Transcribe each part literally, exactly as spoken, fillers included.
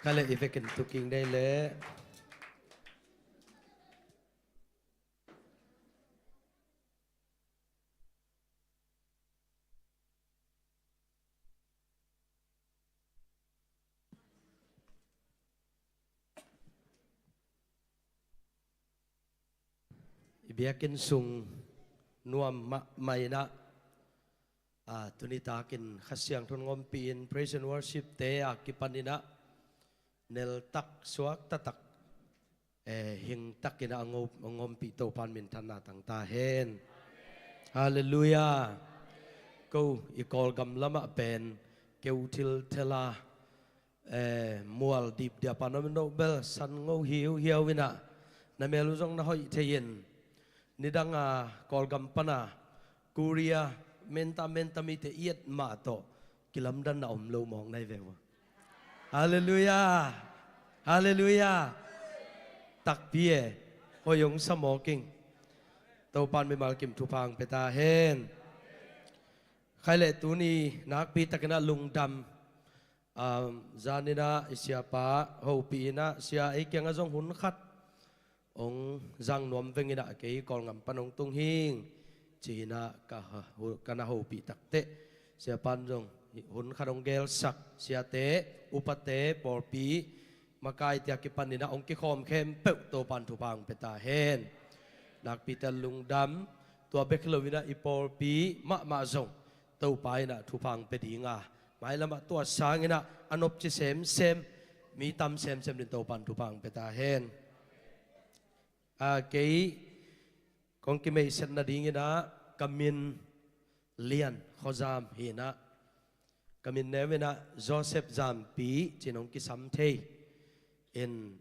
Kha le i vekin tuking dei le. I biakinn sung nuam mahmah inah, a, tuni takin Kha Siangtho in hong ompih in praise and worship te a kipan inah neltak suak taktak, eh, hingtak inah hong om-, hong ompih Topa'n minthanna tang ta hen. Halleluiah. Ko i Kawlgam lamah pen keu thilthela, eh, mual dipdiap a na om no bel san ngo hiuhiau inah na mel uh zong na hoih thei in, nidang a Kawlgam pana Korea menta menta mite i et mah tawh kilamdanna om lo mawk nai ve uh. Halleluiah. Halleluiah. Takpi e. Hoih hong sa mawk ing. Topa'n mimal kim thupha hong pia ta hen. Khai le tuni nakpi takin ah lungdam, um, zan inah i siapa hopih inah sia ei kiangah zong hun khat hong zang nuam veng inah kei Kawlgam pan hong tung hing ci inah ka ha-, hu-, ka na hopih takteh siapa'n zong hun khat hong gelsak, siate, upate, pawlpi, makaite a kipan inah hong kikhawm khempeuh Topa'n thupha hong pia ta hen. Nakpi takin lungdam, tua bek hi lo inah i pawlpi mahmah zong Topa inah thupha hong pia ding a, mailamah tua sang inah a nopci semsem, mi tam semsem dingin Topa'n thupha hong pia ta hen. A, kei kong kimeihset nading inah ka min Lian Khua Zam hi inah, ka min neu inah Joseph Zampi ci-in hong kisam thei in,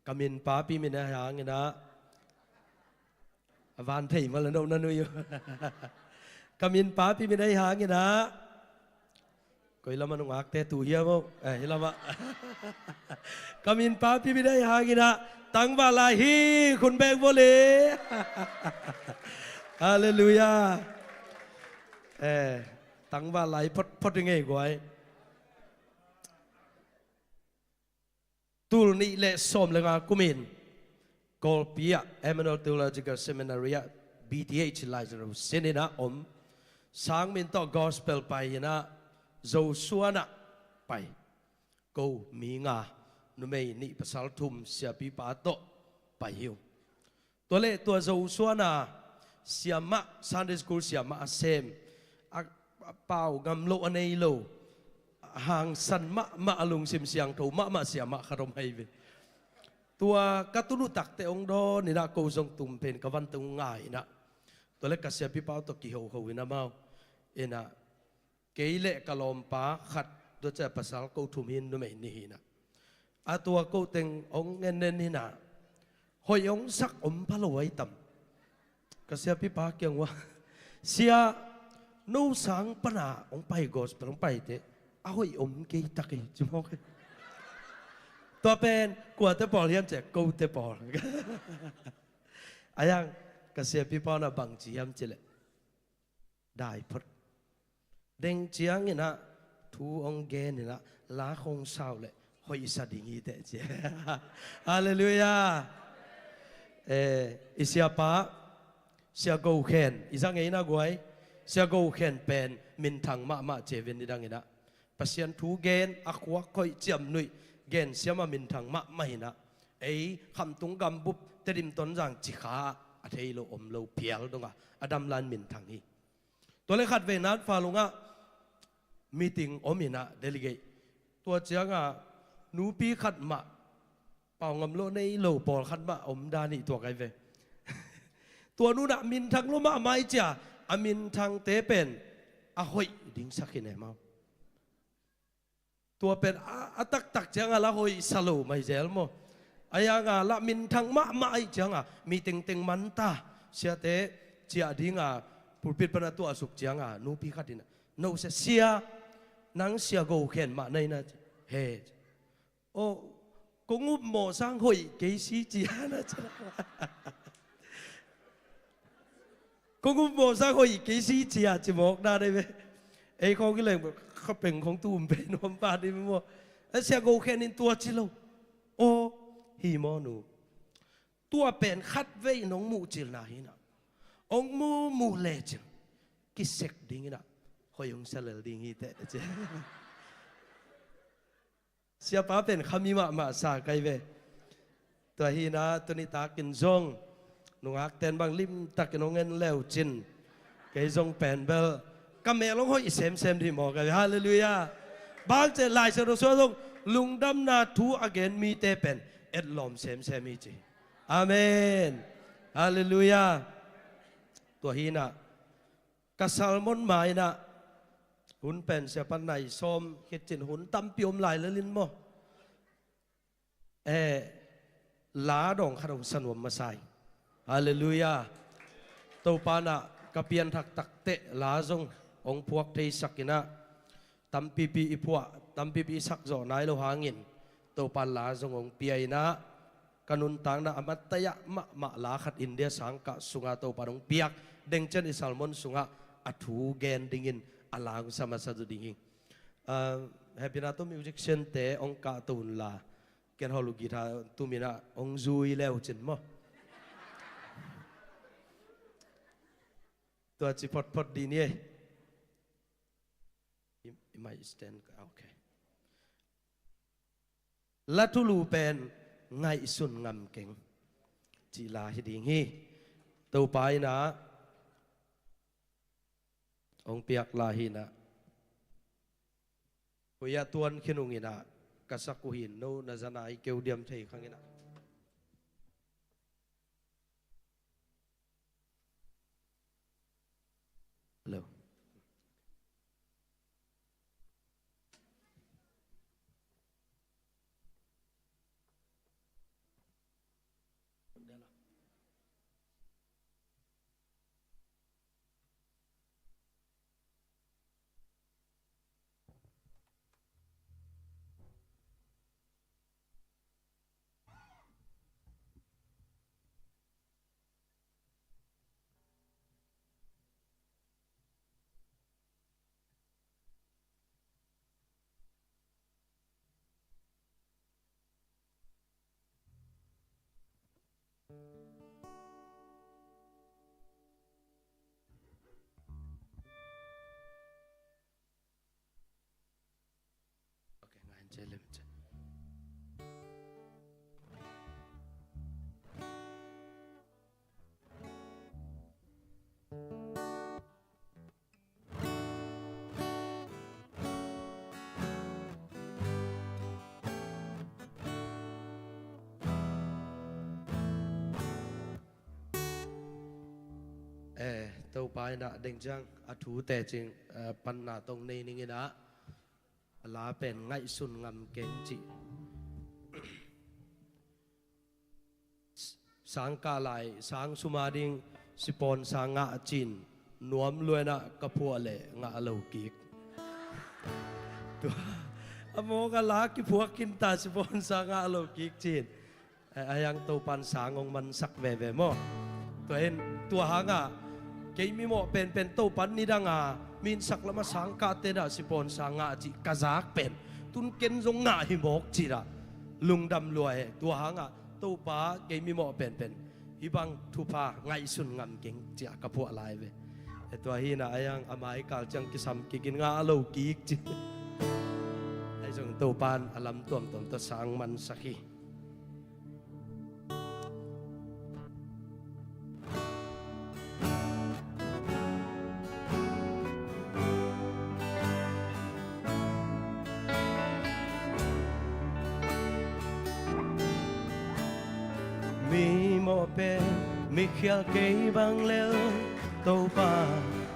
ka min papi min ahih hang inah a van thei mah la no na nui uh. Ka min papi min ahih hang inah, koi lamah nungakte tu hiam uh? Eh, hi lamah. Ka min papi min ahih hang inah tangval lai hi, khun beng vua le. Halleluiah. Eh, tangval lai photphot i ngei guai. Tul nih le sawm le nga kumin Kawlpi ah Emmanuel Theological Seminary ah B Th license sin inah om, sang min tawh gospel pai inah Zo suan ah pai. Ko mi nga, numei nih pasal thum siapipa tawh pai hi uh. Tua leh tua Zo suan a siamah, Sunday school siamah a sem, a, a pau ngam lo a nei lo, a hangsan mahmah, a lungsim siangtho mahmah siamah khat om hi ve. Tua ka tun uh takteh hong dawn inah ko zong tum pen ka van teng uh ngai inah, tua leh ka siapipa uh tawh kihoho inah amau inah, kei le ka lawmpa khat, tua ciang pasal ko thum hi in, numei nih hi inah, a tua ko teng hong en en inah, hoih hong sak om pha lo ahi tam. Ka siapipa kiang uah, sia, no sang pana hong pai gospel hong paite a hoih om kei tak hi, ci mawk hi. Tua pen kuate pawl hiam cih leh kote pawl. Ahi hang ka siapipa un ah bang ci hiam cih leh, dai phot. Deng ciang inah thu hong gen inah la hong sa uh leh hoih sa ding hi teh, ci. Halleluiah. Eh, i siapa Sia Go Khen i za ngei inah guai, Sia Go Khen pen minthang mahmah ci ve, nidang inah Pasian thu gen, a khuak hoih, ciamnuih, gensiam a minthang mahmah inah, ei Khamtung gambup, Tedim, Tonzang, Cikha ah a thei lo om lo phial dong a, a dam lai-in minthang hi. Tua leh khatvei Nanfalung ah meeting om inah, delegate, tua ciang a nupi khat mah, pau ngam lo nei lo pawlkhat mah om dan hi, tua kai ve. Tua nu in ah minthang lo mahmah ahih ciang a minthangte pen a hoih ding sak hi ne maw. Tua pen a, a taktak ciang a la hoih sa lo mah hi zel maw. Ahi hang a la minthang mahmah ahih ciang a mi tengteng man ta, siate ciah ding a pulpit pan a tuahsuk ciang a nupi khat in ah, no sia, sia, nang Sia Go Khen mah na hi na, he. Aw, kong upmawh sang hoih kei si, ci a na ci. Kong upmawh sang hoih kei si, ci a, ci mawk na dei ve. Ei khawng hi leng kha peng khawng tum pe nuam pa dei maw. A sia Go Khen in tua ci lo. Aw, hi maw nu? Tua pen khatvei in hong muhcilna hi na. Hong mu mu lecin kisek ding hi na. Hoih hong sa lel ding hi teh, ci. Siapa pen khami mahmah sa kai ve. Tua hi na, tuni takin zong nungak ten bang limtakin hong en leu cin, kei zong pen bel ka mel hong hoih semsem dih maw kai ve. Halleluiah. Bang ci leh Lai Siangtho sung ah zong lungdamna thu a gen mite pen etlawm semsem hi ci. Amen. Halleluiah. Tua hi na, ka sermon mai na, hun pen siapa nai sawm khit cin hun tampi om lai lel in maw. Eh, la dawng khat hong sa nuam masa hi. Halleluiah. Topa in ah ka pianthak takteh la zong hong phuak theisak in ah, tampipi i phuah, tampipi i sak zawh nai lo hangin Topa in la zong hong pia in ah, ka nuntakna a mataiah mahmah la khat India sangkah sungah Topa in hong piak, dengcian i sermon sungah a thu gen dingin a la hong sa masa zaw ding hi. Ah, hehpihna tawh musician-te hong kahto unla, ken hawlu guitar tum in ah hong zui leu cin maw. Tua ci photphot dih ni ei. I, i mic stand, okay. La thulu pen Ngaihsun Ngam Keng cih la hi ding hi. Topa in ah hong piak la hi na. Koi ah tuan khin ung in ah, ka sak uh hi, no na zan ah i keu diam thei khang in ah. Hello. Okay, ngai in cih lem cih. Eh, Topa in ah dengciang a thu teci, eh, panna tawh nei ning in ah, a la pen Ngaihsun Ngam Keng cih. Sangkah lai sang sum a ding sipawnsa ngah cin, nuam lua in ah ka phuah leh ngah lo kik. Tua a mawk a la kiphuak khin ta, sipawnsa ngah lo kik cin. A, a hiang Topa in sang hong mansak veve maw. Tua in, tua hangah kei mimawh penpen Topa in nidang a minsak lamah sangkahte dah sipawnsa ngah cih ka zak pen, tun ken zong ngah hi mawk cih dah lungdam lua e. Tua hangah Topa kei mimawh penpen hih bang thupha Ngaihsun Ngam Keng cih a ka phuah lai ve. E, tua hi na, a hiang a mai kal ciang kisam kik in ngah lo kik cih. Ahi zong Topa in a lam tuamtuam tawh sang mansak hi. Mimawh pen mikhial kei bang lel, Topa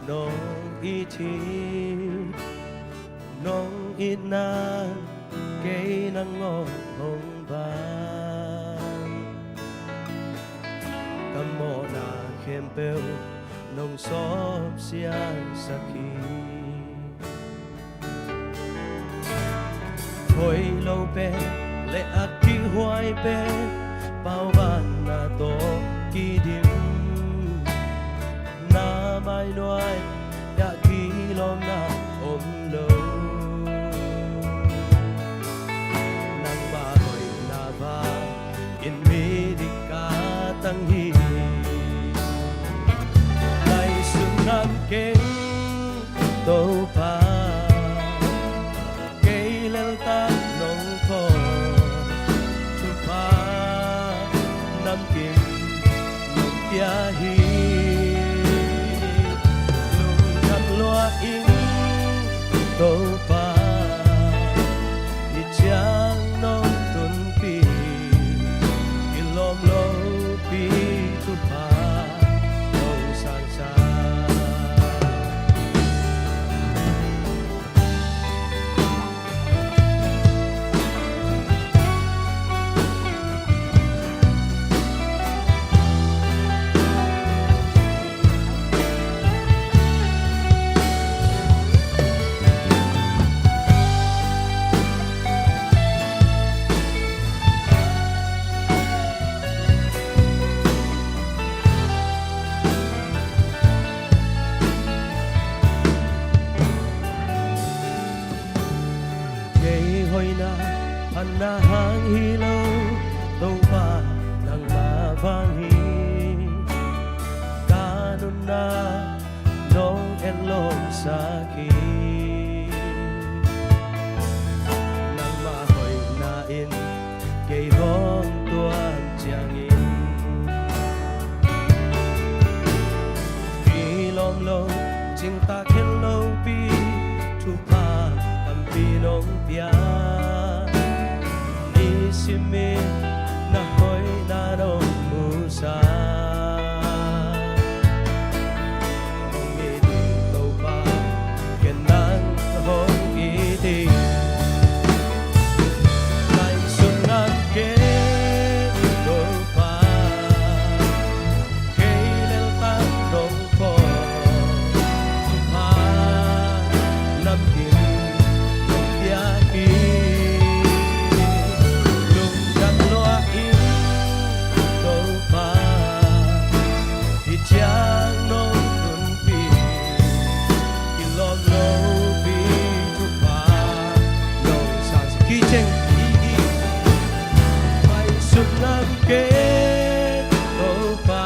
nong it hi. Nong itna kei nangawn hong bang. Ka mawhna khempeuh nong sawp siangsak hi. Hoih lo pen le a kihhuai pen paubanna tawh kidim. Na mai nuai dah kilawmna om lo. Keng Topa, kei leltak nong phaw, thupha namkim nong pia hi. Lungdam lua ing Topa, i ciang nong tunpi, i lawm lopi thupha nong sangsa. Kei hoihna phatna hang hi lo, Topa nangmah vang hi. Ka nunna nong etlawmsak hi. Nangmah hoihna in kei hong tuam ciangin, i lawm lo, cingtak khen lopi thupha tampi nong pia. Nisimin na hoihna nong musak. Hong it ing Topa, ken nang hong it ing. Ngaihsun ngam keng Topa, kei leltak nong phaw, thupha namkim nong pia hi. Lungdam lua ing Topa, i ciang nong tunpi, i lawm lopi thupha nong sangsa. Kicing i hi. Ngaihsun ngam keng Topa,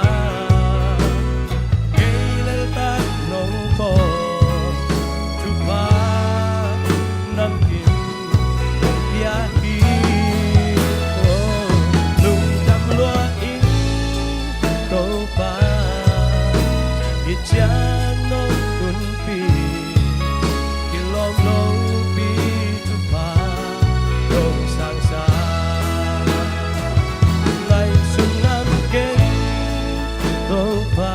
kei leltak nong phaw, thupha namkim nong pia hi. Oh, lungdam lua ing Topa, i ciang nong tunpi, i lawm lopi thupha nong sangsa. Ngaihsun ngam keng Topa,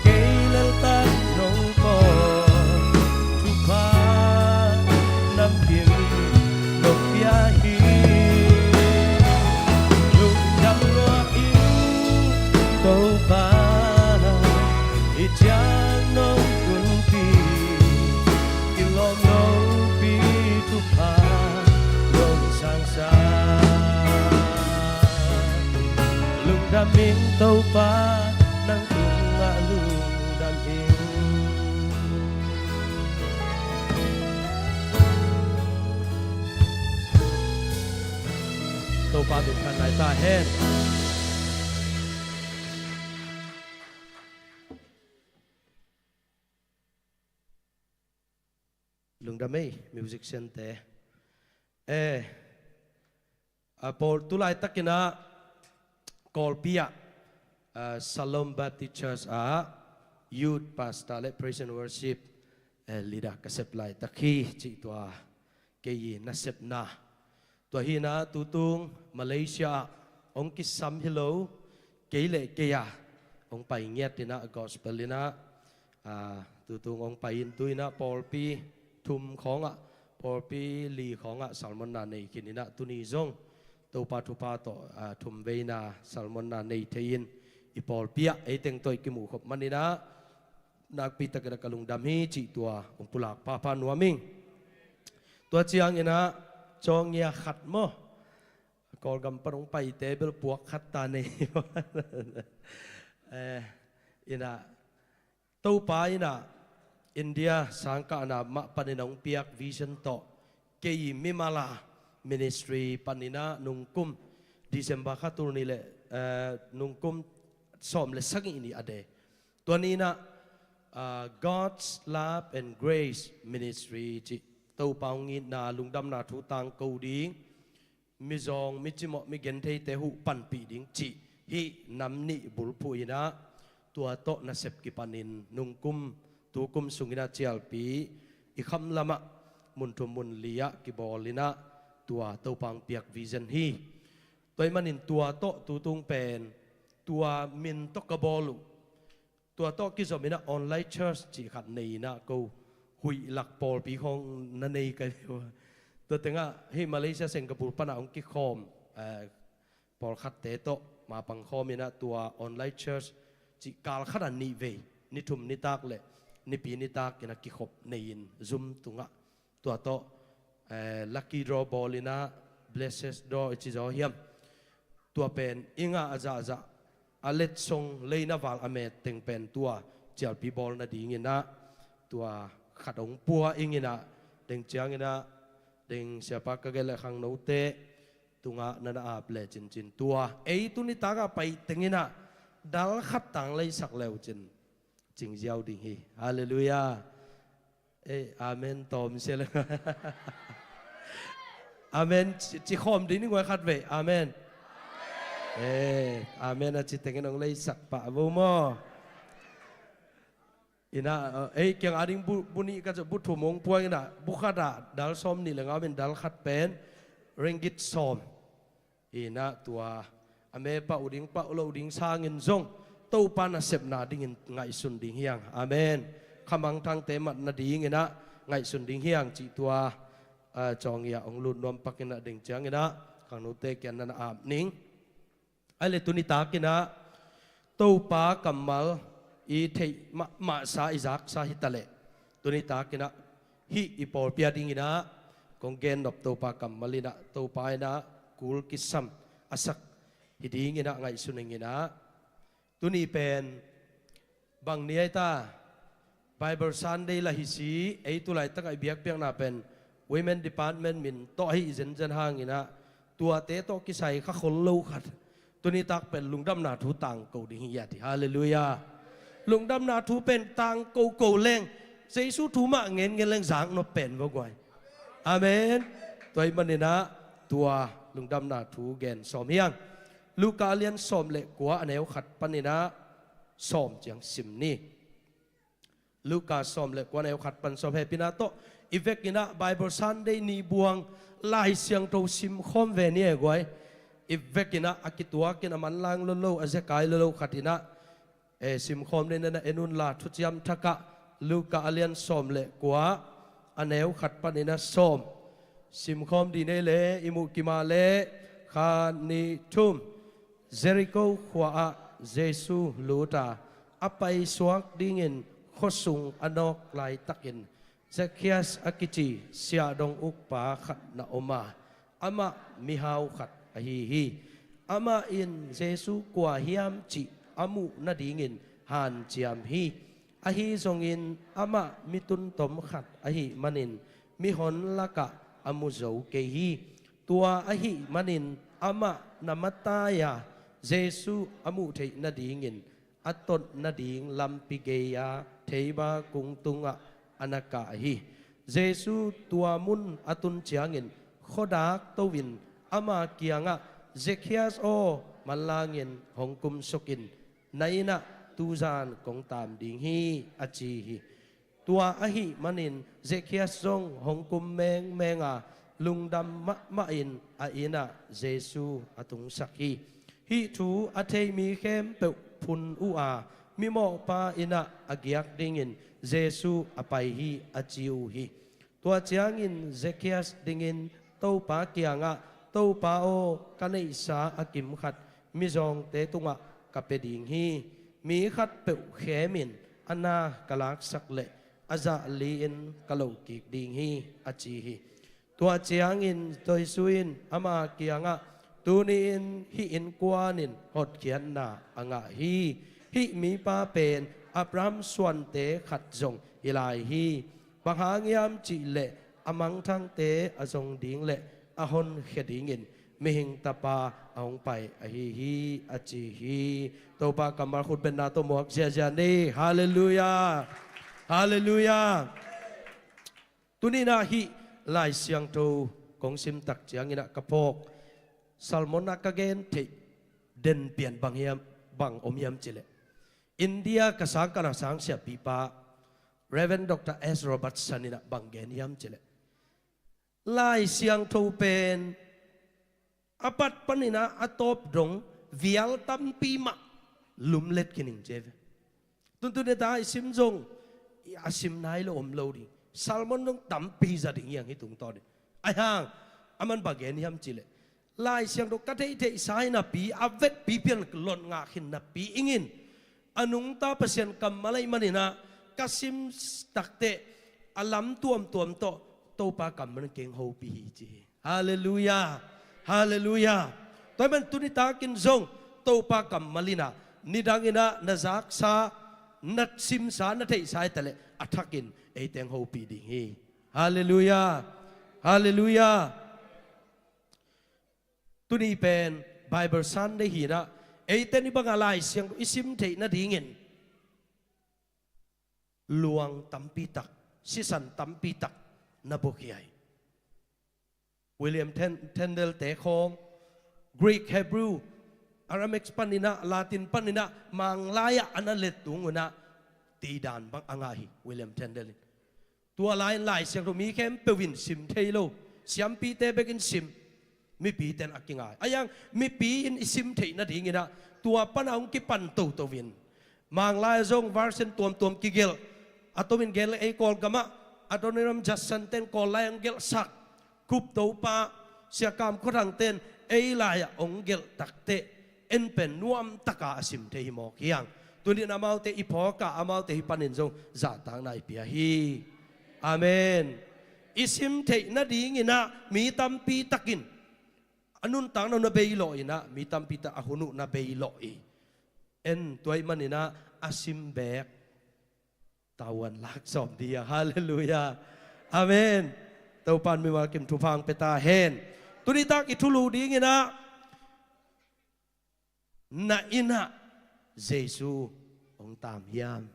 kei leltak nong phaw, thupha namkim nong pia hi. Lungdam lua ing Topa, i ciang nong tunpi, i lawm lopi thupha nong sangsa. Lungdam ing Topa, nang tungah lungdam ing. Topa min phat nai ta hen. Lungdam ei, musician te. Eh, a pawl, tu laitakin ah Kawlpi ah, ah, Shalom Baptist Church ah youth pastor le praise and worship, eh, leader ka sep laitak hi, cih tua kei nasepna. Tua hi in ah tutung Malaysia ah hong kisam hi lo, kei le kei ah hong pai ngiat in ah gospel in ah, ah, tutung hong pai in tu in ah pawlpi thum khawng ah, pawlpi li khawng ah sermon na nei khin in ah tuni zong Topa thupha tawh, ah, thumveina sermon na nei thei in i pawlpi ah ei teng tawh i kimuh khop man in ah nakpi takin ah ka lungdam hi cih tua hong pulak phapha nuam ing. Tua ciangin ah Cawngia khat maw, Kawlgam pan hong paite bel puak khat ta nei. Eh, in ah Topa in ah India sangkahna mah panin hong piak vision tawh kei mimal a ministry panin ah nungkum December kha tul nih le, eh, nungkum sawm le sagih ni a de Tua ni-in ah, ah, God's Love and Grace Ministry cih Topa hong itna lungdamna thu tangko ding, mizawng, micimawh, migentheite huh panpih ding cih hih nam nih bulphuh in ah, tua tawh nasep kipanin nungkum tukum sungin ah cialpi i kham lamah mun thum mun li ah kibawl in ah, tua Topa hong piak vision hi. Tua ahih manin tua tawh tutung pen, tua min tawh ka bawl uh, tua tawh kizom in ah online church cih khat nei in ah, ko huih lak pawlpi khawng na nei ka hi uh. Tua tengah hih Malaysia Singapore panah hong kikhawm, eh, pawlkhatte tawh mapang khawm in ah, tua online church cih kal khat ah nih vei, ni thum nitak le nipi nitak in ah kikhop nei in Zoom tungah, tua tawh, eh, lucky draw bawl in ah, blessed draw i ci zaw hiam, tua pen i ngah a zahzah, a letsong leina val a met teng pen tua cialpi bawl nading in ah, tua khat hong pua ing in ah, deng ciang in ah, deng siapa ka gelh le khangnote tungah na na ap le cincin, tua ei tuni takah pai teng in ah dal khat tang leisak le uh cin, cing ziau ding hi. Halleluiah. Eh, amen tawm sia le. Amen ci, ci khawm ding ni guai khat vei. Amen. Eh, amen a ci teng in hong leisak pah vo maw. In ah, eh, ei kiang a ding bu, bu nih ka ci, bu thum hong pua ing in ah, bu khat ah dal sawm nih le nga om in, dal khat pen ringgit sawm. In ah tua a me pah uh ding, pah uh loh ding sangin zong Topa nasepna dingin ngaihsun ding hi hang. Amen. Khamangthangte mat nading in ah ngaihsun ding hi hang cih tua, ah, cawng i ah hong lut nuam pak in ah, deng ciang in ah khangnote kiang na na ap ning. Ai le tuni tak in ah Topa kammal i theih mahmahsa, i zaksa hi ta leh, tuni tak in ah hih i pawlpi a ding in ah kong gen nop Topa kammal in ah, Topa in ah kul kisam a sak hi ding in ah ngaihsun ing in ah. Tuni pen bang ni ai ta, Bible Sunday lah hi si, ei tu laitak ah i biakpiakna pen Women Department min tawh ahi zenzen hang in ah, tuate tawh kisai kha khol lo khat, tuni tak pen lungdamna thu tangko ding hi, a ti. Halleluiah. Lungdamna thu pen tangko ko leng, Jesu thu mah ngen ngen leng zak nop pen vo guai. Amen. Tua ahih manin ah tua lungdamna thu gen sawm hi hang. Luka a lian sawm le kua, a neu khat panin ah sawm ciang sim ni. Luka sawm le kua, a neu khat pan sawm. Hehpihna tawh i vek in ah Bible Sunday ni buang Lai Siangtho sim khawm ve ni e guai. I vek in ah a kituak in, a manlang lolo, a zekai lolo khat in ah, eh, sim khawm ni, na na en un la, Thuciam Thak ah Luka a lian sawm le kua, a neu khat panin ah sawm. Sim khawm dih ni e le, i muh kim a le, khat, nih, thum. Jericho khua ah Jesu lut a, a paisuak dingin khuasung a nawk laitakin, Zacchaeus a kici siahdong ukpa khat na om a, amah mihau khat ahi hi. Amah in Jesu kua hiam cih a muh nadingin hanciam hi. Ahi zongin amah mi tuntom khat ahih manin mihon lakah a mu zo kei hi. Tua ahih manin amah na matai-a Jesu a muh theih nadingin a tot nading lampi gei-a theiba kung tungah a na kah hi. Jesu tua mun a tun ciangin khuadak to-in ama kiangah, Zacchaeus aw, manlangin hong kumsuk in, na inn ah tuzan kong taam ding hi, a ci hi. Tua ahih manin Zacchaeus zong hong kum mengmeng a, lungdam mahmahin a inn ah Jesu a tungsak hi. Hih thu a thei mi khempeuh phun uh a, mimawhpa inn ah a giak dingin Jesu a pai hi, a ci uh hi. Tua ciangin Zacchaeus dingin Topa kiangah, Topa aw, ka neihsa a kim khat mizawngte tungah ka pia ding hi. Mi khatpeuh khemin a na ka laksak leh a zah li-in ka lohkik ding hi, a ci hi. Tua ciangin Jesu in ama kiangah, tuni-in hih innkuan in hotkhiatna a ngah hi. Hih mipa pen Abraham suante khat zong hi lai hi. Bang hang hiam cihleh a mangthangte a zong ding le a honkhia dingin mihing Tapa a hong pai ahi hi, a ci hi. Topa kammal khut betna tawh muak ziazia ni. Halleluiah. Halleluiah. Tuni-in ah hih Lai Siangtho kong sim tak ciangin ah ka phawk sermon ah ka gen theih den pian bang hiam, bang om hiam cih leh, India ka sang, ka na sang siapipa Reverend Doctor S Robertson in ah bang gen hiam cih leh, Lai Siangtho pen a pat panin ah a tawp dong vial tampi mah lumlet khin ing ci hi ve. Tuntun ni ta i sim zong a sim nai lo om lo ding. Sermon zong tampi za ding hi hang hih tungtawnin. Ahih hang a man bang gen hiam cih leh, Lai Siangtho ka theihtheihsa hi napi, a vetpi pian lotngah khin napi ingin, a nungta Pasian kammal ahih manin ah ka sim takteh a lam tuamtuam tawh Topa kammal in keng hopih hi ci hi. Halleluiah. Halleluiah. Tua ahih man tuni takin zong Topa kammal in ah nidangin ah na zaksa, na simsa, na theihsa hi taleh a thakin eite hong hopih ding hi. Halleluiah. Halleluiah. Tuni pen Bible Sunday hi-in ah eite ni bangah Lai Siangtho i sim theih nadingin luang tampi tak, sisan tampi tak na buakhia hi. William Ten-, Tyndale te khawng Greek, Hebrew, Aramaic panin ah, Latin panin ah Manglai ah a na let tung un ah teidan bang a ngah hi William Tyndale in. Tua lai-in Lai Siangtho mi khempeuh in sim thei lo, siampite bekin sim, mipite in a kingai. Ahih hang mipi in i sim theih nadingin ah tua pan a hong kipan toto in, Manglai ah zong version tuamtuam kigelh. A tomin gen leh ei Kawlgam ah Adoniram Judson ten Kawl lai hong gelhsak, Cope Topa, Sia Kam Khua Thang ten ei lai ah hong gelh takteh en pen nuamtaka a sim thei hi mawk hi hang. Tuni-in amaute i phawk a, amaute hih panin zong zahtakna i pia hi. Amen. I sim theih nadingin ah mi tampi takin a nuntakna uh na bei lawh in ah, mi tampi tak a hun uh na bei lawh hi. En, tua ahih manin ah a sim beek tavuan lak sawm ding hi hang. Halleluiah. Amen. Topa in mimal kim thupha hong pia ta hen. Tuni tak i thulu dingin ah, na inn ah Jesu hong tam hiam?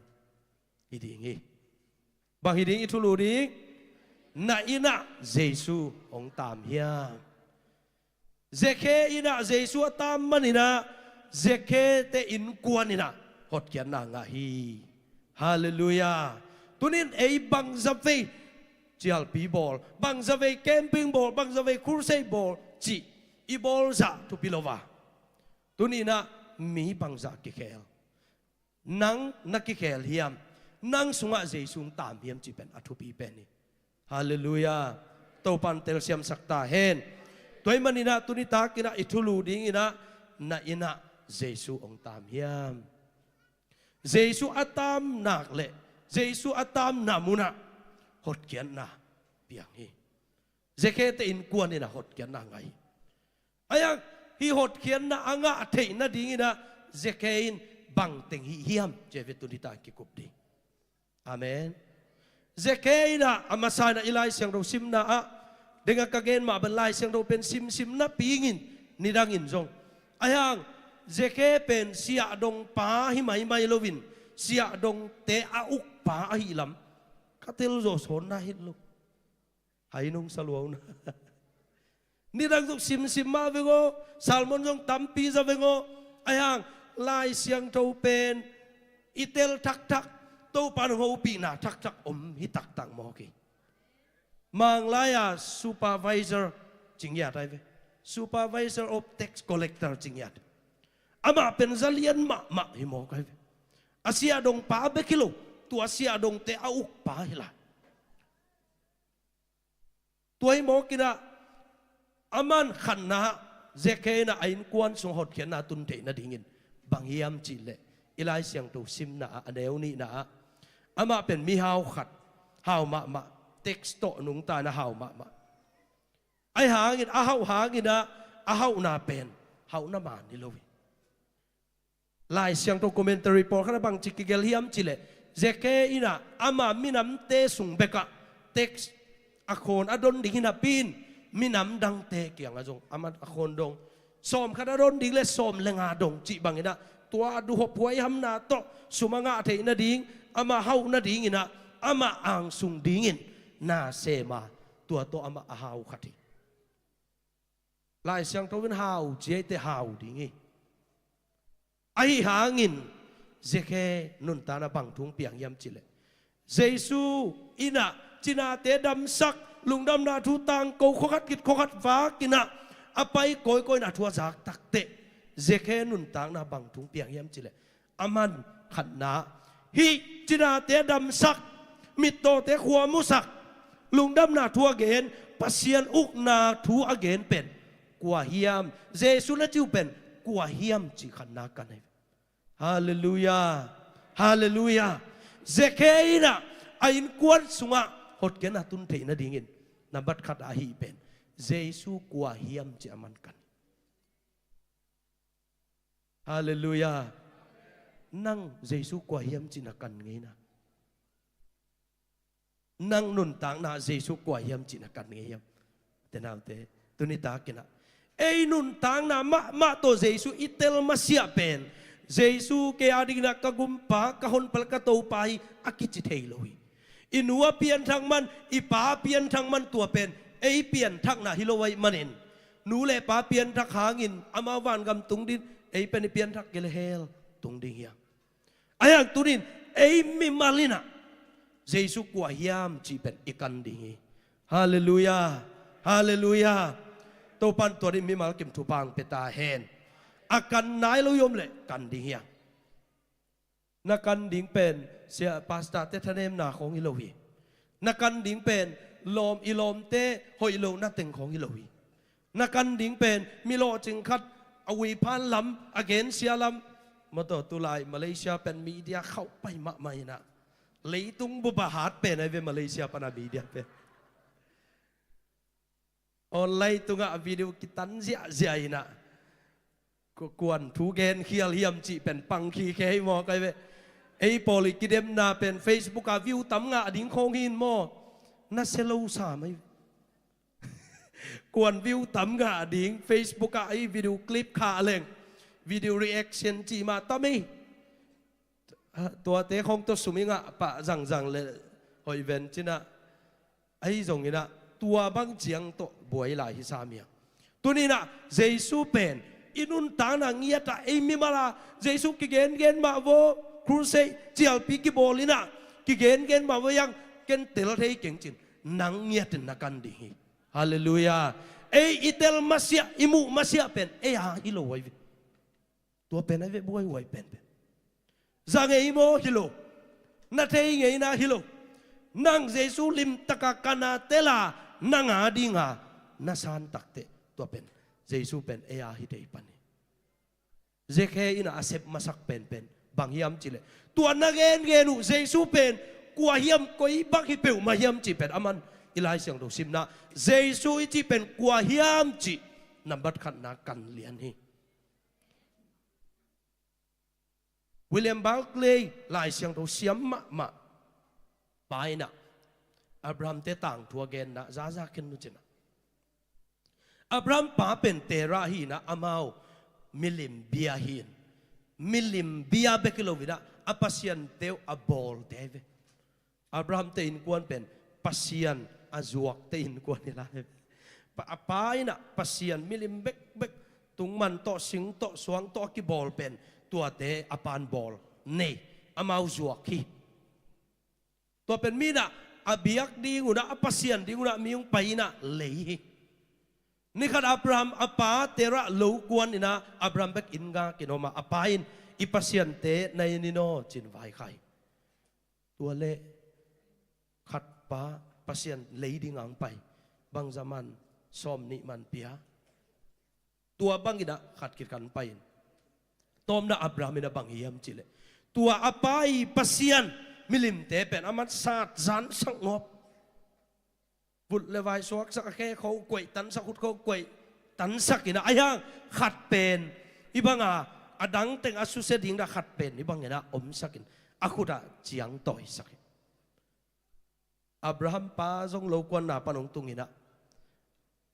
Hi ding hi. Bang hi ding i thulu ding? Na inn ah Jesu hong tam hiam? Zekhe inn ah Jesu a tam manin ah Zekhe te innkuan in ah hotkhiatna ngah hi. Halleluiah. Tuni-in ei bangzah vei cialpi bawl, bangzah vei camping bawl, bangzah vei crusade bawl cih i bawl zah thupi lo a, tuni-in ah mi bangzah kikhel? Nang na kikhel hiam? Nang sungah Jesu hong tam hiam cih pen a thupi pen hi. Halleluiah. Topa in telsiamsak ta hen. Tua ahih manin ah tuni takin ah i thulu dingin ah, na inn ah Jesu hong tam hiam? Jesu a tam nak leh Jesu a tamna mun ah hotkhiatna piang hi. Zekhe te innkuan in ah hotkhiatna ngah hi. Ahih hang hih hotkhiatna a ngah theih nadingin ah Zekhe in bangteng hih hiam cih pen tuni tak kikup ding. Amen. Zekhe in ah a masa in ah i Lai Siangtho simna ah, deng a ka gen mah bang Lai Siangtho pen simsim napi-in, nidangin zong, ahih hang Zekhe pen siahdong pa hi maimai loin, siahdongte a ukpa ahih lam ka telzaw sawnna hi lo. Hai nong saluauna. Nidang zong simsim mah veng aw, sermon zong tampi za veng aw. Ahih hang Lai Siangtho pen i tel thakthak, Topa in hong hopihna thakthak om hi taktak mawk hi. Manglai a supervisor ci ngiat ahi ve. Supervisor of tax collector ci ngiat. Amah pen za lian mahmah hi mawk ahi ve. A siahdong pa bek hi lo, tua siahdongte a ukpa hi lai. Tua hi mawk in ah, a man khatna-ah Zekhe in ah a innkuan sung hotkhiatna tun theih nadingin bang hiam cih leh, i Lai Siangtho simna ah, a neu nihna ah, amah pen mihau khat, hau mahmah, tax tawh nungta in ah hau mahmah. Ahih hangin, a hauh hangin ah, a hauhna pen hauhna man hi lo hi. Lai Siangtho commentary pawlkhat ah bangci kigelh hiam cih leh, Zekhe in ah ama minamte sung bekah tax a khawn a don ding hi napi-in, Minam dangte kiangah zong amah a khawn dong, sawm khat a dawn ding le sawm le nga dong cih bangin ah, tua a duhop huaihamna tawh sum a ngah theih nading, amah hauh nadingin ah, amah angsung dingin na sem a, tua tawh amah a hau khat hi. Lai Siangtho in hau ci ahih teh hau ding hi. Ahi hangin Zakhe nuntakna bang thu piang hiam cih leh, Jesu in ah cinate damsak, lungdamna thu tangko khua khat khit khua khat vakin ah a pai kawikawi in a thu a zak takteh, Zakhe nuntakna bang thu piang hiam cih leh, aman khatna, hih cinate damsak, mittawte khua musak, lungdamna thu a gen, Pasian ukna thu a gen pen kua hiam, Jesu na ci uh pen kua hiam cih khatna kan hi. Halleluiah. Halleluiah. Zakhe in ah a innkuan sungah hotkhiatna tun theih nadingin nambat khat a hih pen Jesu kua hiam cih aman kan hi. Halleluiah. Nang Jesu kua hiam cih na kan ngei na? Nang nuntakna Jesu kua hiam cih na kan ngei hiam? Te naute, tuni takin ah ei nuntakna mahmah tawh Jesu i tel masiah pen, Jesu kei a dingin ah ka gumpa, ka honpa, ka Topa hi a kici thei lo hi. I nu a pianthak man, i pa a pianthak man, tua pen ei pianthakna hi lo ahih manin, nu le pa pianthak hangin amau vangam tung ding, ei pen i pianthak kei le hell tung ding hi hang. Ahi hang tunin ei mimal in ah Jesu kua hiam cih pen i kan ding hi. Halleluiah. Halleluiah. Topan tua ding mimal kim thupha hong pia ta hen. A kan nai lo i om leh kan ding hi hang. Na kan ding pen sia pastor-te thanemna khawng hi lo hi. Na kan ding pen lawm, i lawmte hoih lohna teng khawng hi lo hi. Na kan ding pen mi lawhcing khat a uiphan lam, a gensia lam. Mawtaw, tulai Malaysia pen media khauh pai mahmah in ah, leitung bup a hat pen ahi ve Malaysia pan a media pen. Online tungah a video kitan ziahziah in ah, ku-, kuan thu gen khial hiam cih pen pang khikhe hi maw, kai ve. Ei pawl i kidemna pen Facebook ah view tam ngah ding khawng hi in maw? Na sia lo sam ahi ve. Kuan view tam ngah ding Facebook ah ei video clip khah leng, video reaction cih mah tam hi. Ah, tuate khawng tawh sum i ngah pah zangzang le hoih ven ci-in ah, ahi zongin ah tua bang ciang tawh buai lai hi sam hi hang. Tuni-in ah Jesu pen i nuntakna ngiat ah ei mimal ah Jesu kigengen mah vaw, crusade cialpi kibawl in ah kigengen mah vaw, hiang ken tel thei keng ci-in nang ngiat in na kan ding hi. Halleluiah. Ei i tel masiah, i muh masiah pen ei a hi lo ahi ve. Tua pen ahi ve buaihuai penpen. Za ngei maw? Hi lo. Na thei ngeina hi lo. Nang Jesu limtaka kan a tel a nang a dinga na san takteh, tua pen Jesu pen ei a hi thei pan hi. Zakhe in a sep masak penpen bang hiam cih leh, tua na gengen uh Jesu pen kua hiam, koi bang hi peuhmah hiam cih pen aman i Lai Siangtho simna Jesu i cih pen kua hiam cih nambat khatna kan lian hi. William Barclay, Lai Siangtho siam mahmah pa in ah, Abraham-te tangthu a genna zaza khen nu ci-in ah, Abraham pa pen Terah hi-in ah, amau milim bia hi-in, milim bia bek hi lo-in ah, a pasiante uh a bawlte ahi ve. Abraham-te innkuan pen Pasian a zuakte innkuan hi lai. Pa, a pa in ah Pasian milim bekbek, tungman tawh, sing tawh, suang tawh a kibawl pen tuate a pa'n bawl, nei, amau zuak hi. Tua pen mi in ah a biak ding un ah, a pasian ding un ah mi hong pai in ah lei hi. Ni khat Abraham a pa Terah lo kuan in ah, Abraham bek inn gak in om a, a pa in, "I pasiante na en in aw," ci-in vaikhak hi. Tua leh khat pa Pasian lei ding a hong pai, bangzah man, sawmnih man pia. Tua bangin ah khat khit kan pai in, tawpna Abraham in ah bang hiam cih leh, tua a pa i Pasian milimte pen aman sat zan sak ngawp. Vut le vai suaksak, a khe kho kuaih tansak, khut kho kuaih tansak in ah, ahi hang khat pen i bang a, a dang teng a susia ding dan khat pen i bang in ah omsak in, a khut ah ciangtawi sak hi. Abraham pa zong lo kuanna pan hong tung in ah,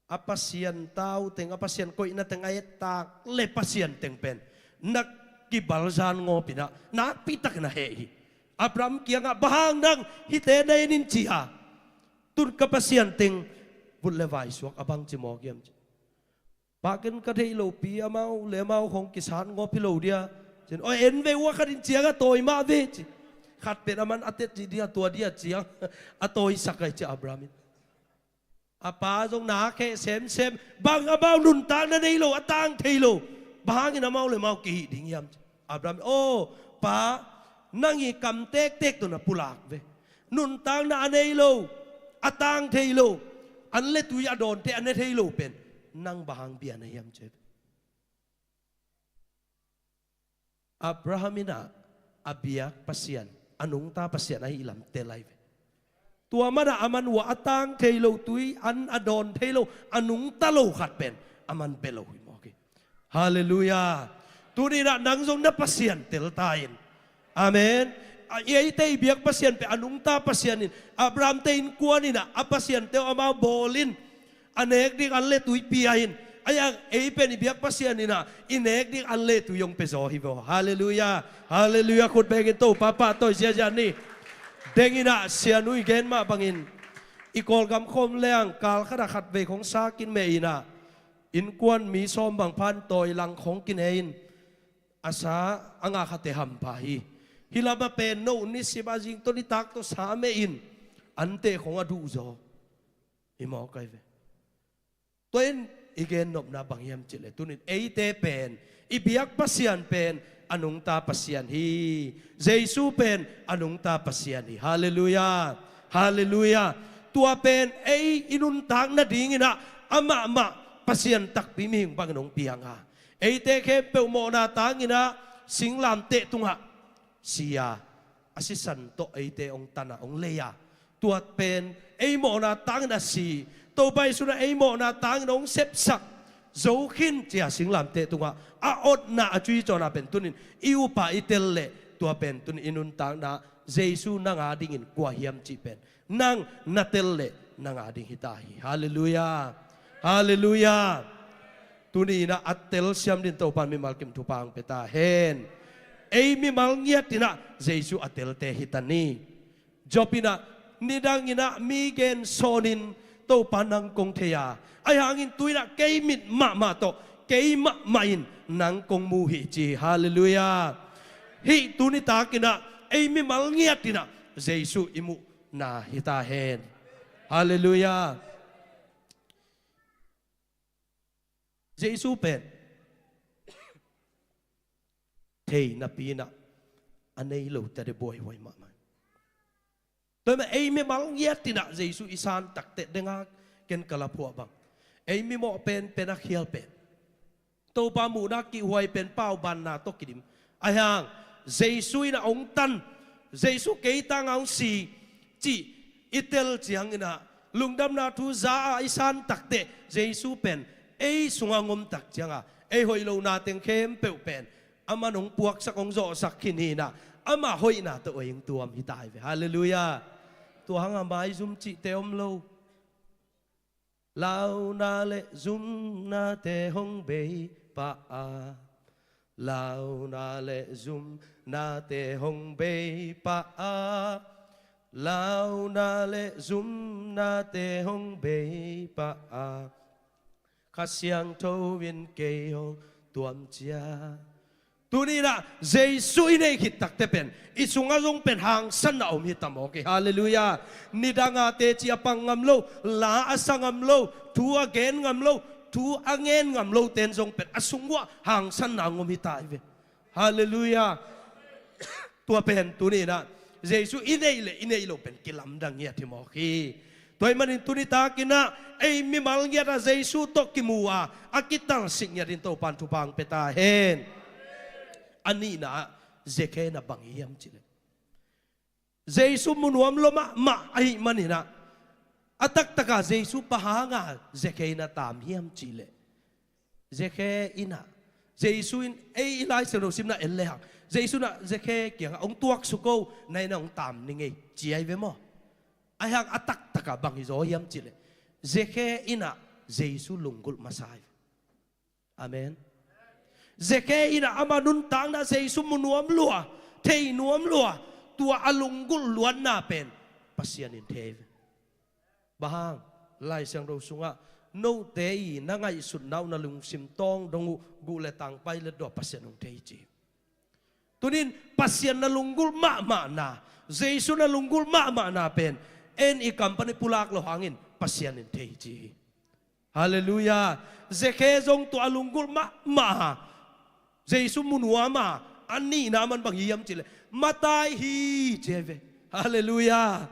A Pasian tauteng, a Pasian koihna teng a ettak le Pasian teng pen na kibalzan ngawpinah nakpitakin a heh hi. Abraham kiangah, "Bang hang nang hihte na en in?" ci a. "Tun ka Pasian teng vut le vai suak a bang ci mawk hiam?" ci. "Pa, ken ka theih lopi, amau le amau hong kisat ngawp hi lo dia." Cin, "Oi, en ve, ua khat in ciang a tawi mah ve," ci. Khat pen aman a tet ci dia, tua dia ciang a tawisak ai ci Abraham in. A pa zong na kheh semsem, "Bang amau nuntakna nei lo, a tang thei lo, bang hangin amau le amau kihih ding hiam?" ci. Abraham, "Aw pa, nang i kam tektek tawh na pulak ve. Nuntakna a nei lo, a tang thei lo, an le tui a dawnte a ne thei lo pen nang bang hang bia na hiam?" ci. Abraham inah a biak Pasian, a nungta Pasian ahih lam tel ai ve. Tua manah aman ua a tang thei lo, tui an a dawn thei lo, a nungta lo khat pen aman bia lo hi mawk hi. Halleluiah. Tuni inah nang zong na Pasian tel ta in. Amen. A, i eite i biak Pasian pen a nungta Pasian in, Abraham te innkuan inah a pasiante uh amau bawl in, a nek ding an le tui pia in. Ahi hang ei pen i biak Pasian inah i nek ding an le tui hong pia zaw hi vaw. Halleluiah. Halleluiah. Khut bengin Topa pahtawi ziazia ni. Deng inah Sia Nu i gen mah bangin, i Kawlgam khawm leng kal khatah khatvei khong sa kin meh inah, innkuan mi sawm bang phan tawi lang khong kine in, a sa a ngah khate hampha hi. Hih lamah pen no nisim a zingtawn nitak tawh sa meh in, ante khong a duh zaw hi mawk ai ve. Tua in i gen nopna bang hiam cih leh, tunin eite pen i biak Pasian pen a nungta Pasian hi. Jesu pen a nungta Pasian hi. Halleluiah. Halleluiah. Tua pen ei i nuntak nadingin ah amahmah Pasian takpi mihing bangin hong piang a, eite khempeuh mawhna tangin ah singlamteh tungah si a, a sisan tawh eite hong tan a, hong lei a, tua pen ei mawhna tangin a si, Topa Jesu in ah ei mawhna tangin hong sepsak zo khin ci a, singlamteh tungah a otna, a cuicawna pen tunin i upa i tel leh, tua pen tunin i nuntakna Jesu nang a dingin kua hiam cih pen nang na tel leh nang a ding hi ta hi. Halleluiah. Halleluiah. Tuni inah a telsiam dingin Topa in mimal kim thupha hong pia ta hen. Ei mimal ngiat inah Jesu a telte hi ta ni. Job inah, "Nidang inah mi gen sawnin Topa nang kong thei a, ahi hangin tu inah kei mit mahmah tawh kei mahmah in nang kong mu hi," ci. Halleluiah. Hih tuni tak inah ei mimal ngiat inah Jesu i muh na hi ta hen. Halleluiah. Jesu pen thei napi inah a nei lo ta de buaihuai mahmah. Tua mah ei mimal ngiat inah Jesu i san takteh, denga ken ka laphuah bang, ei mimawh penpen a khial pen, Topa muhna kihhuai pen paubanna tawh kidim. Ahi hang Jesu inah hong tan, Jesu kei tangah hong si cih i tel ciang inah, lungdamna thu za a i san takteh Jesu pen ei sungah hong om tak ciangah ei hoih lohna teng khempeuh pen aman hong puaksak, hong zawhsak khin hi inah, amah hoihna tawh ei hong tuam hi ta hi ve. Halleluiah. Tua hangah maizum cihte om lo. Launa le zumnate hong bei pah a, launa le zumnate hong bei pah a, launa le zumnate hong bei pah a, Kha Siangtho in kei hong tuam ciat. Tuni inah Jesu i neih khit takteh pen i sungah zong pen hangsanna om hi ta mawk hi. Halleluiah. Nidang a teci a pang ngam lo, la a sa ngam lo, thu a gen ngam lo, thu a ngen ngam lote in zong pen a sung uah hangsanna hong om hi ta hi ve. Halleluiah. Tua pen tuni inah Jesu i neih le i neih loh pen kilamdang ngiat hi mawk hi. Tua ahih manin tuni tak inah ei mimal ngiat ah Jesu tawh kimu a, a kitalsik ngiat in Topa in thupha hong pia ta hen. A nihna ah Zakhe inah bang hi hiam cih leh, Jesu mu nuam lua mahmah ahih manin ah, a taktak a Jesu pa hang a Zakhe inah taam hiam cih leh, Zakhe inah, Jesu in ei i Lai Siangtho simna en le hang, Jesu inah Zakhe kiangah, "Hong tuaksuk o, na inn ah hong taam ning ei," ci ai ve maw. Ahi hang a taktak a bang hi zaw hiam cih leh, Zakhe inah Jesu lunggulh masa hi. Amen. Zekhe in ah ama nuntakna Jesu mu nuam lua, thei nuam lua, tua a lunggulh luanna pen Pasian in thei hi. Bang hang? Lai Siangtho sungah note i na ngaihsutna uh, na lungsim tawng dong uh, guh le tang pai le dua Pasian hong thei ci. Tunin Pasian na lunggulh mahmahna, Jesu na lunggulh mahmahna pen en i kam pan i pulak lo hangin Pasian in thei ci hi. Halleluiah. Zekhe zong tua a lunggulh mahmah a, Jesu mu nuam a, a nihna man bang hiam cih leh Matthai hi ci hi ve. Halleluiah.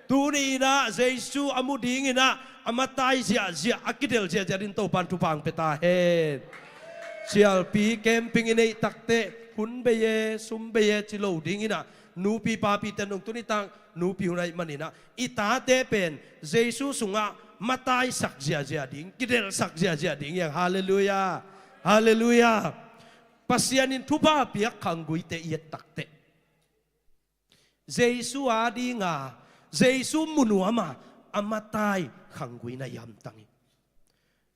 Tuni in ah Jesu a mu dingin ah a Matthai ziahziah, a kidel ziahziah dingin Topa'n thupha hong pia ta hen. Sialpi camping i neih takteh hun bei e, sum bei e ci lo dingin ah, nupi papite nung tuni tak nupi hun ahih manin ah i tate pen Jesu sungah Matthai sak ziahziah ding, kidel sak ziahziah ding hi hang. Halleluiah. Halleluiah. Pasian in thupha piak khangguite i et takteh Jesu a dinga, Jesu mu nuam a, a Matthai khanggui na i hamtang hi.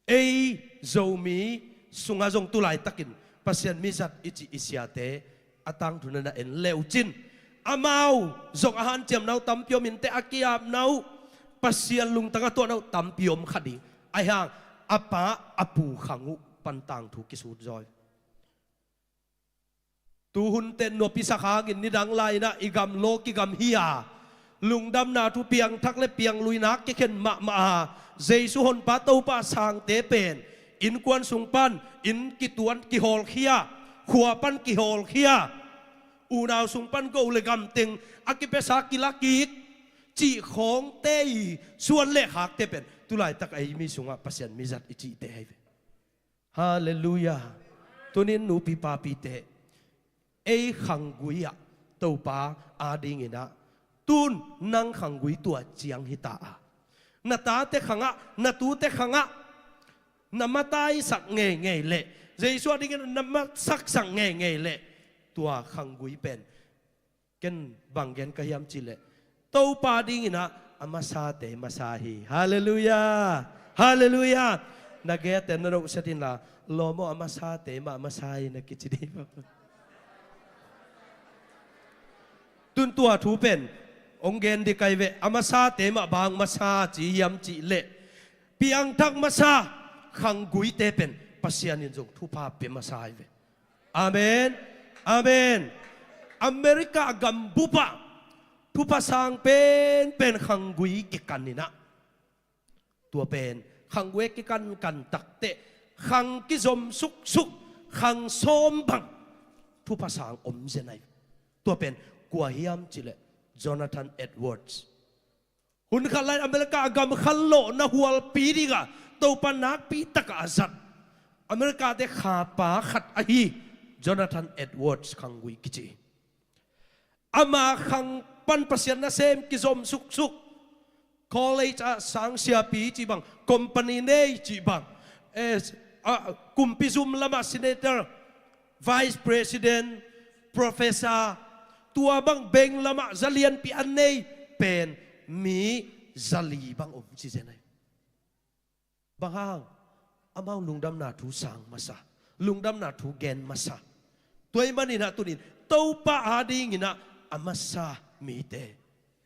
Ei Zomi sungah zong tu laitakin Pasian mizat i cih i siate a tangthu na na en le uh cin, amau zong a hanciamna uh tampi om inteh, a ki-apna uh, Pasian lungtang a tuahna uh tampi om kha ding. Ahih hang a pa a pu khang uh pan tangthu kisut zaw hi. Tu hun teh nupi sak hangin nidang lai-in ah i gamlaw kigam hi a, lungdamna thu piangthak le piangluina kikhen mahmah a, Jesu Honpa Topa sangte pen innkuan sung pan inn kituan kihawlkhia, khua pan kihawlkhia, unau sung pan go le gamteng a kipiasa kila kik cih khawngte i suan le khakte pen tu laitak ei mi sungah Pasian mizat i cihte ahi ve. Halleluiah. Tunin nupi papite, ei khanggui ah Topa a dingin ah, tun nang khanggui tua ciang hi ta a, na tate khangah, na tute khangah na Matthai sak ngeingei leh, Jesu a dingin na Matsaksak ngeingei leh, tua khanggui pen ken bang gen ka hiam cih leh, Topa dingin ah a masate masa hi. Halleluiah. Halleluiah. Na gate na nohset inla, lawm aw, a masate mah masa hi na kici ding. Tun tua thu pen hong gen ding ka hi ve, a masate mah bang masa ci hiam cih leh, piangthak masa khangguite pen Pasian in zong thupha pia masa hi ve. Amen. Amen. America gambup ah thupha sang penpen khanggui kikan in ah, tua pen khanggui kikankan takteh khang kizom suksuk, khang sawm bang thupha sang om zen ahi. Tua pen kua hiam cih leh Jonathan Edwards. Hun khat lai America a gam khanlawhna hualpi dingah Topa nakpi takah a zat America te khapa khat ahi Jonathan Edwards khanggui kici. Ama khang pan Pasian nasem kizom suksuk. College ah sang siapi cih bang, company nei cih bang, eh, ah, kumpi zum lamah senator, vice president, professor, tua bang bank lamah zalianpi a nei pen mi zali bang om ci zen ahi. Bang hang? Amau lungdamna thu sang masa, lungdamna thu gen masa. Tua ahih manin ah tunin Topa a dingin ah a masa mite.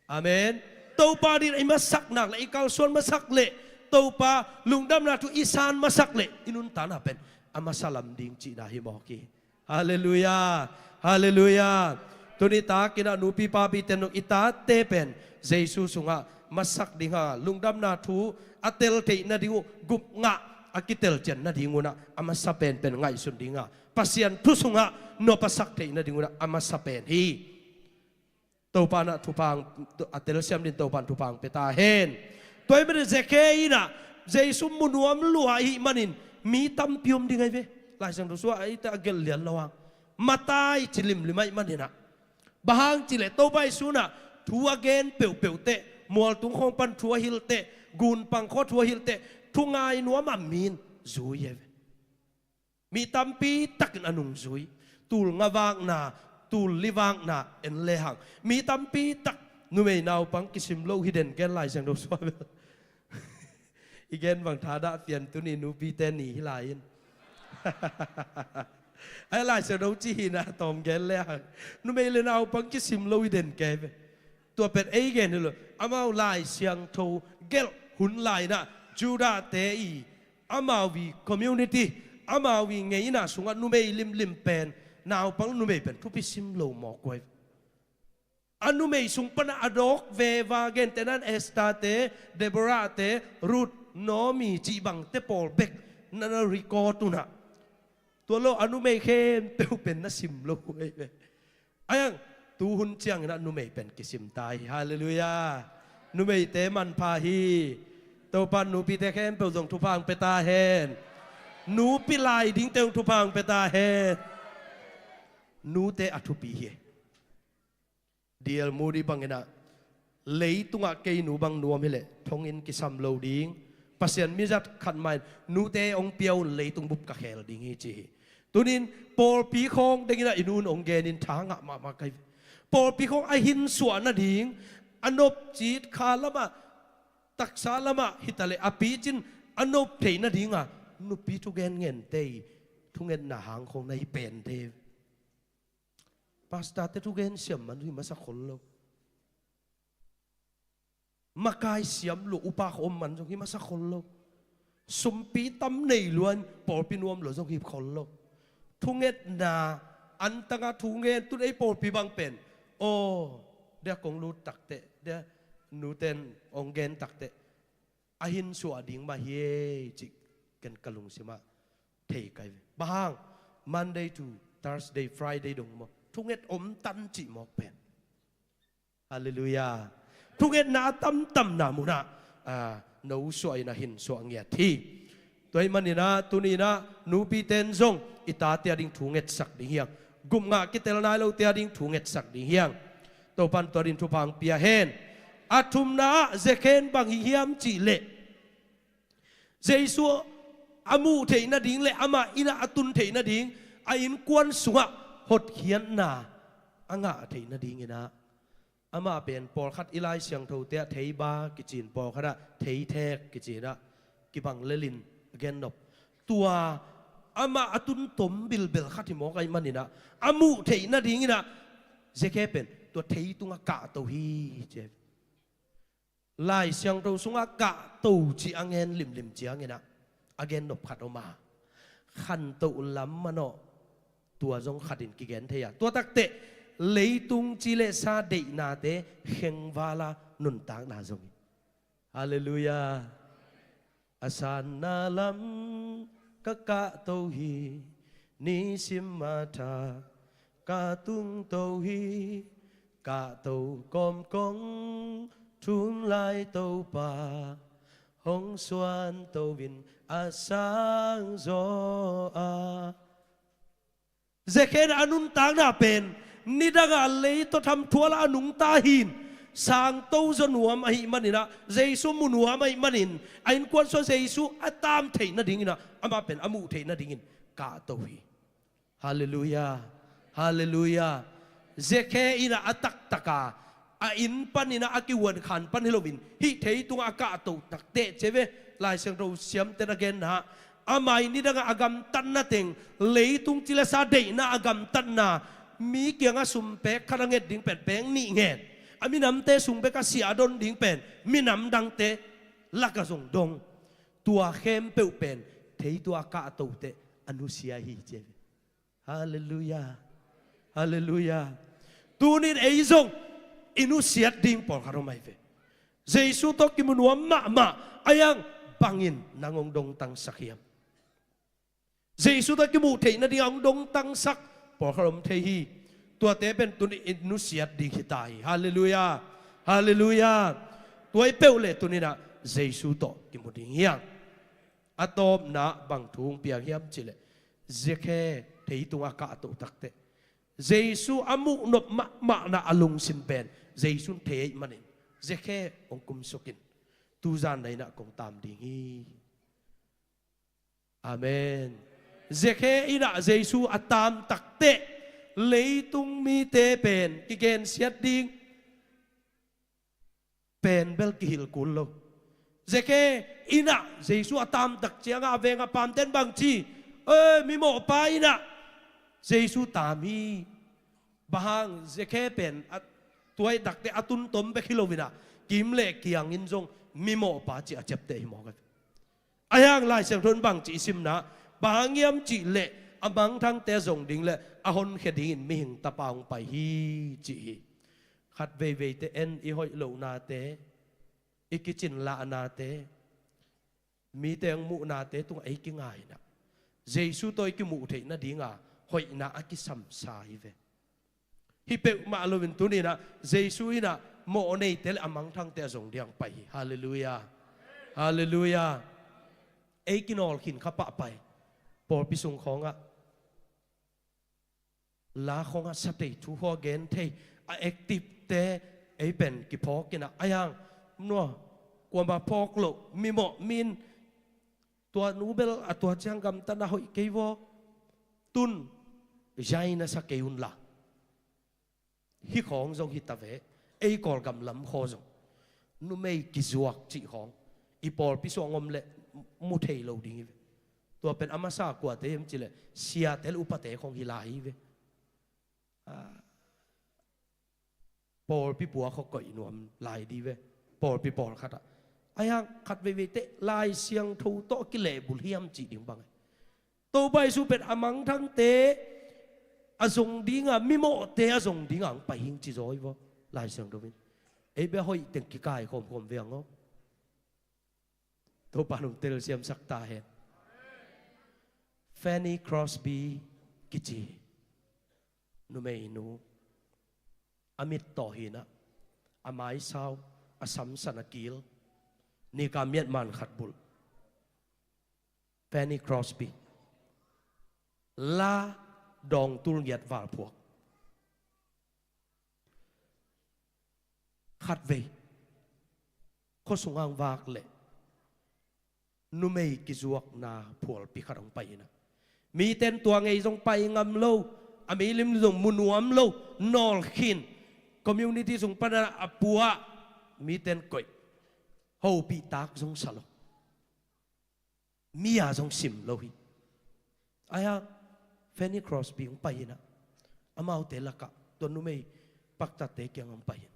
Amen. Topa dingin i masak nak leh, i kalsuan masak leh, Topa lungdamna thu i san masak leh, i nuntakna pen a masa lam ding cihna hi mawk hi. Halleluiah. Halleluiah. Tuni takin ah nupi papi tenung i tate pen Jesu sungah masak ding a, lungdamna thu a tel theih nading uh gupngah a kitel cian nading un ah a masa penpen ngaihsun ding a, Pasian thu sungah nop a sak theih nading un ah a masa pen hi. Topa in ah thupha a telsiam dingin Topa in thupha pia ta hen. Tua ahih manin Zakhe in ah Jesu mu nuam lua ahih manin mi tampi om ding ahi ve. Lai Siangtho sungah a gelh lian lo hang, Matthai ci limlim ahih manin ah. Bang hang cih leh Topa Jesu in ah thu a gen peuhpeuh teh, mualtung khawng pan thu a hilh teh, gunpang khawng thu a hilh teh, thu ngai nuam a mi in zui ahi ve. Mi tampi takin a nungzui. Tul nga vakna, tul li vakna en lehang, mi tampi tak, numei naupang kisim lo hi den gen, Lai Siangtho sungah bel. I gen bang thadah pian tuni nupite ni hi lai in. Ai, Lai Siangtho ci hi na, tawm gen le hang, numei le naupang kisim lo i den kei ve. Tua pen ei gen hi lo. Amau Lai Siangtho gelh hun lai na, Judah-te i, amau i community, amau i ngeina sungah numei limlim pen, naupang numei pen thupi sim lo mawk uh hi. A numei sung pan a dawk veva, gentehna-in Esther-te, Deborah-te, Ruth, Naomi cih bangte pawl bek na, na record un ah, tua lo a numei khempeuh pen na sim lo uh hi ve. Ai ang, tuhun ciangin ah numei pen kisim ta hi. Halleluiah. Numeite manpha hi. Topa'n nupite khempeuh zong thupha hong pia ta hen. Nupi lai dingte zong thupha hong pia ta hen. Nute a thupi hi. D L Moody bangin ah, leitungah kei nu bang nuam hi leh thonginn kisam lo ding, Pasian mizat khat mah in nute hong pia un, leitung bup ka khel ding hi, ci hi. Tunin pawlpi khawng dingin ah i nu'n hong genin tha ngah mahmah ka hi. Pawlpi khawng a hinsuah nading, a nopcit kha lamah, taksa lamah hi ta leh a picin a nop theih nadinga nupi thugen ngente i thungetna hang khawng na hi pen te. Pastor-te thugen siam man zong hi masa khol lo. Makai siam lua upa khawng om man zong hi masa khol lo. Sumpi tam nei lua in pawlpi nuam lua zong hi khol lo. Thungetna antanga thu ngen, tun ei pawlpi bang pen, aw, dia kong lut takteh, dia nute'n hong gen takteh, a hinsuah ding mah hi ei, cih ken ka lungsimah thei ka hi ve. Bang hang, Monday to Thursday, Friday dong maw, thunget om tan cih mawk pen. Halleluiah. Thungetna a tamtamna munah, ah, no suah in a hinsuah ngiat hi. Tua ahih manin ah, tuni-in ah, nupite'n zong i tate ading thu ngetsak ding hi hang. Gupngah kitel nai lote ading thu ngetsak ding hi hang. Topa'n tua ding thupha hong pia hen. A thumna ah, Zakhe in bang hi hiam cih leh, Jesu a muh theih nading le amah inn ah a tun theih nading, a innkuan sungah hotkhiatna a ngah theih nadingin ah, amah pen pawlkhat i Lai Siangthote ah theiba kici in, pawlkhat ah theithek kici in ah, kibang lelin a gennop. Tua amah a tun tom bilbel khat hi mawk ahih manin ah, a muh theih nadingin ah, Zakhe pen tua thei tungah kahto hi, ci. Lai Siangtho sungah kahto cih a ngen limlim ciangin ah, a gennop khat om a, khantoh lam manawh, tua zong khat in kigen thei a. Tua takteh, leitung ci le sa deihnate khengval a nuntakna zong hi. Halleluiah. A sanna lam ka kahto hi, nisim a thak ka tungto hi, kahto kawm kong thum lai Topa, hong suanto in a sangzaw ah. Zakhe in a nuntakna pen, nidangah leitawh tham thualah a nungta hi in, sangto zaw nuam ahih manin ah, Jesu mu nuam ahih manin, a innkuan sungah Jesu a taam theih nadingin ah, amah pen a muh theih nadingin kahto hi. Halleluiah. Halleluiah. Zakhe in ah a taktak a, a inn panin ah a kihuan khan pan hi loin, hih thei tungah a kahto takteh, ci ve. Lai Siangtho siamte'n a genna, amah in nidangah a gamtatna teng, leitung ci le sa deihna a gamtatna, mi kiangah sum pek khat a nget ding pen pek nih ngen, a minamte sung bek a siah a don ding pen minam dangte lakah zong dong. Tua khempeuh pen thei tungah kahto teh a nusia hi, ci ve. Halleluiah. Halleluiah. Tunin ei zong i nusiat ding pawlkhat om ahi ve. Jesu tawh kimu nuam mahmah, ai ang, bangin nang hong dongtangsak hiam? Jesu tawh kimuh theih nading hong dongtangsak pawlkhat om thei hi. Tuate pen tunin i nusiat ding hi ta hi. Halleluiah. Halleluiah. Tua i peuh leh tunin ah Jesu tawh kimu ding hi hang. A tawpna bang thu hong piang hiam cih leh, Zakhe thei tungah kahto takteh, Jesu a muh nop mahmahna a lungsim pen Jesu in thei ahih manin, Zakhe, hong kumsuk in, tuzan na inn ah kong taam ding hi. Amen. Zakhe in ah Jesu a taam takteh, leitung mite pen kigensiat ding pen bel kihilh kul lo. Zekhe in ah Jesu a taamtak ciangah a veng a paamten bang ci? "Ei, mimawhpa in ah Jesu taam hi." Bang hang? Zekhe pen a tuaitakte a tuntom bek hi lo in ah, kim le kiang in zong mimawhpa ci a ciapteh hi mawk a. Ahi hang Lai Siangtho in bang ci i simna, bang hang hiam cih leh a mangthangte a zong ding le a honkhia dingin mihing tapa hong pai hi ci hi. Khat veiveite en i hoih lohnate, i kicin lahnate, mite hong muhnate tungah ei kingaina, Jesu tawh i kimuh theih nadinga hoihna a kisamsa hi ve. Hi peuhmah loin tuni in ah Jesu in ah mawhneite le a mangthangte a zong ding hong pai hi. Halleluiah. Halleluiah. Ei kinawlkhin kha pahpai. Pawlpi sung khawngah, la khawngah satei thu khawng a gen thei, a active-te ei pen kiphawk in ah, ahi hang, nua, kuamah phawk loh, mimawh, min, tua nu bel a tua ciang gamtatna hoih kei vaw, tun, zai na sa kei un la. Hih khawng zong hi ta ve, ei Kawlgam lam khawng zong. Numei kizuak cih khawng i pawlpi sung hong om leh mu thei lo ding hi ve. Tua pen a masa kuate hiam cih leh siate le upate khawng hi lai hi ve. Ah, pawlpi pua khawng koih nuam lai ding hi ve. Pawlpi pawlkhat ah. Ahi hang khat veiveite Lai Siangtho tawh kilehbulh hiam cih ding bang. Topa Jesu pen a mangthangte a zong dinga, mimawhte a zong dinga hong pai hing ci zaw hi vaw, Lai Siangtho in. Ei bia hoih teng kikai khawmkhawm ve hang aw. Topa nung telsiamsak ta hen. Fanny Crosby kici numeinu, a mit tawh hi in ah, a maisau, a samsan a kil, nika miatman khat bulh. Fanny Crosby. La dawng tul ngiat val phuak. Khatvei khuasung hong vak leh numei kizuakna phualpi khat hong pai in ah, miten tua ngei zong pai ngam lo, a milim zong mu nuam lo, nawlkhin, community sung panin ah a pua, miten koih, hopih tak zong sa lo. Mi a zong sim lo hi. Ahi hang Fanny Crosby hong pai in ah, amaute lakah tua numei paktatte kiang hong pai in,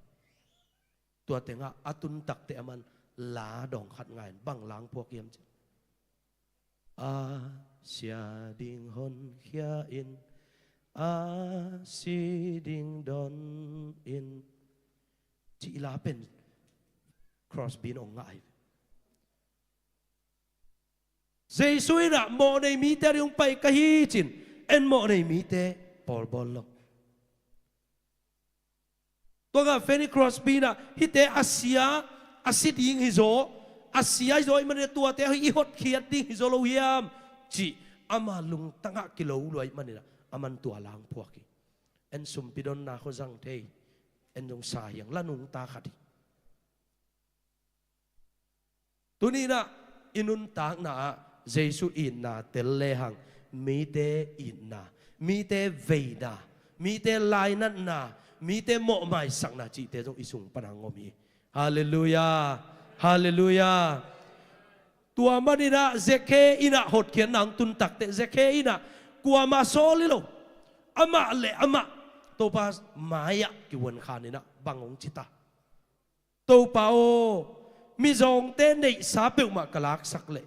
tua tengah a tuntakte aman la dawng khat ngai in, bang la hong phuak hiam cih leh, a sia ding honkhia in, a si ding don in, cih la pen Crosby in hong ngah hi. Jesu in ah mawhnei mite a ding hong pai ka hi ci-in, en mawhnei mite pawlbawl lo. Tua ngah Fanny Crosby in ah hihte a sia, a si ding hi zaw, a sia hi zaw ahih manin tuate i hotkhiat ding hi zaw lo hiam cih ama lungtangah kilo lua ahih manin ah aman tua la hong phuak hi. En sumpi donna khawng zang thei, en zong sa hi hang, la nungta khat hi. Tuni in ah i nuntakna ah Jesu itna tel lehang, mite itna, mite veina, mite lainatna, mite mawhmaisakna cihte zong i sung pan hong om hi. Halleluiah. Halleluiah. Tua manin ah Zakhe in ah hotkhiatna hong tun takteh, Zakhe in ah kuamah sawl hi lo, amah le amah Topa mai-ah kivuan khan in ah bang hong ci ta? Topa aw, mizawngte neihsa peuhmah ka laksak leh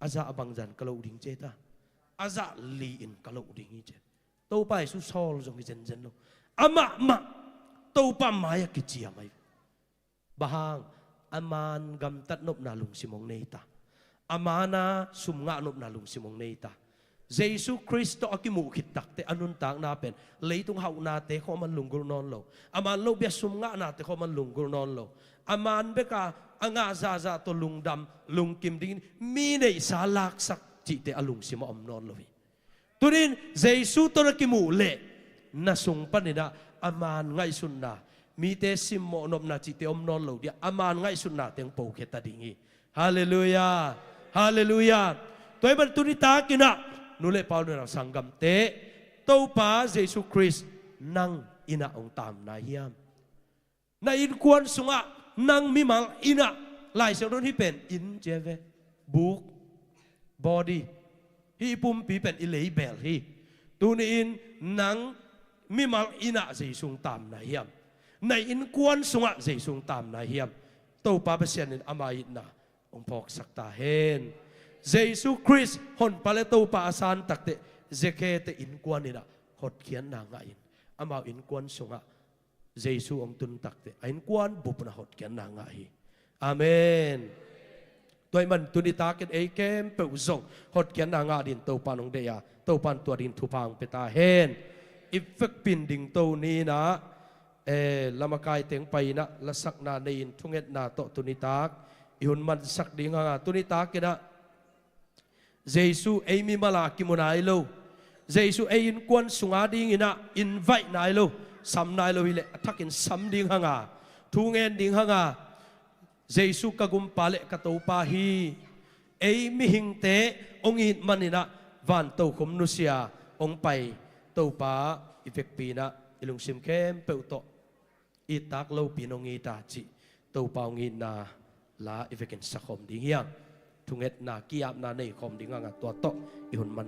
a zah a bangzah in ka loh ding ci ta, a zah li-in ka loh ding hi ci. Topa Jesu sawl zong hi zenzen lo. Amah mah Topa mai-ah kiciam ahi. Bang hang? A man gamtat nopna lungsim hong nei ta. A man a sum ngah nopna lungsim hong nei ta. Jesu Khrist tawh a kimuh khit takteh a nuntakna pen leitung hauhnate khawng a man lunggulh nawn lo. A man lo bia sum ngahnate khawng a man lunggulh nawn lo. A man beka a ngah zahzah tawh lungdam lungkim dingin mi neihsa laksak cihte a lungsim ah om nawn lo hi. Tunin Jesu tawh na kimuh leh na sung panin ah a man ngaihsutna, mite simmawh nopna cihte om nawn lo ding a, a man ngaihsutnate hong pokhia ta ding hi. Halleluiah. Halleluiah. Tua ahih manin tuni takin ah nu le pa, u le nau, sanggamte, Topa Jesu Khrist nang in ah hong taam nai hiam? Na innkuan sungah, nang mimal innah, Lai Siangtho in hih pen inn ci a ve, buk, body, hih i pumpi pen i leibel hi. Tuni-in nang mimal innah Jesu hong tam na hiam? Na innkuan sungah Jesu hong tam na hiam? Topa Pasian in ama itna hong phawksak ta hen. Jesu Khrist honpa le Topa a san takteh, Zakhia te innkuan innah hotkhiatna ngah in, amau innkuan sungah Jesu hong tun takteh, a innkuan bup innah hotkhiatna ngah hi. Amen. Tua ahih man tuni takin ei khempeuh zong hotkhiatna ngah dingin Topa in hong deih a, Topa in tua dingin thupha hong pia ta hen. I vekpi-in dingto ni innah, eh, lamakai teng pai innah, lasakna nei-in thungetna tawh tuni tak i hun mansak ding hang a, tuni tak innah Jesu ei mimal a kimu nai lo, Jesu ei innkuan sung a ding innah invite nai lo, sam nai lo hileh a thakin sam ding hang a, thu ngen ding hang a, Jesu ka Gumpa le ka Topa hi, ei mihingte hong it man innah van tokhom nusia hong pai Topa i vekpi innah i lungsim khempeuh tawh it tak lopi-in hong it a cih Topa hong itna la i vekin sakhawm ding hi hang. Thungetna ki-apna nei khawm ding hang a, tua tawh i hun man